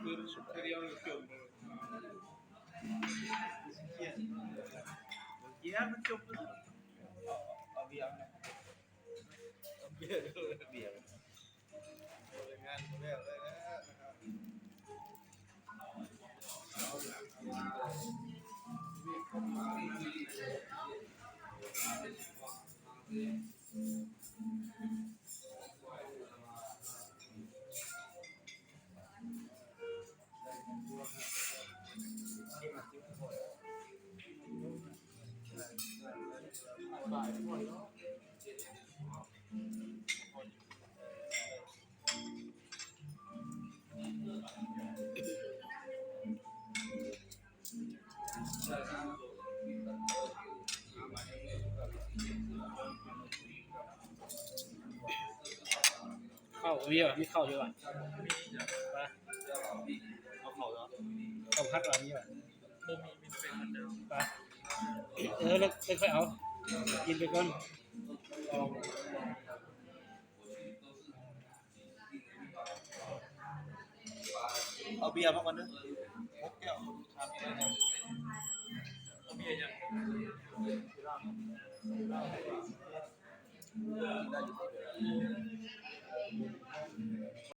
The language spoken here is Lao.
ຄື ຄືດຽວຈົບເລີຍ ເບຍມັນຈົບເລີຍ ເອົາເບຍ ເບຍ ເບຍ ງານບໍ່ແລ້ວເລີຍນະ. ເຂົ້າມີບໍ່? ມີເຂົ້າຢູ່ບໍ່? ໄປ ເອົາເຂົ້າເນາະ ເຂົ້າຜັດວ່າມີບໍ່? ບໍ່ມີ ມີແຕ່ເຂົ້າເຈົ້າ ໄປ ເອີ ແລ້ວ ແລ້ວຄ່ອຍເອົາ ກິນໄປກ່ອນ. ເອົາເບຍມາກ່ອນເດີ ຫົກແກ້ວ ເອົາເບຍຫຍັງ? ກິນໄດ້ຢູ່ຕິ?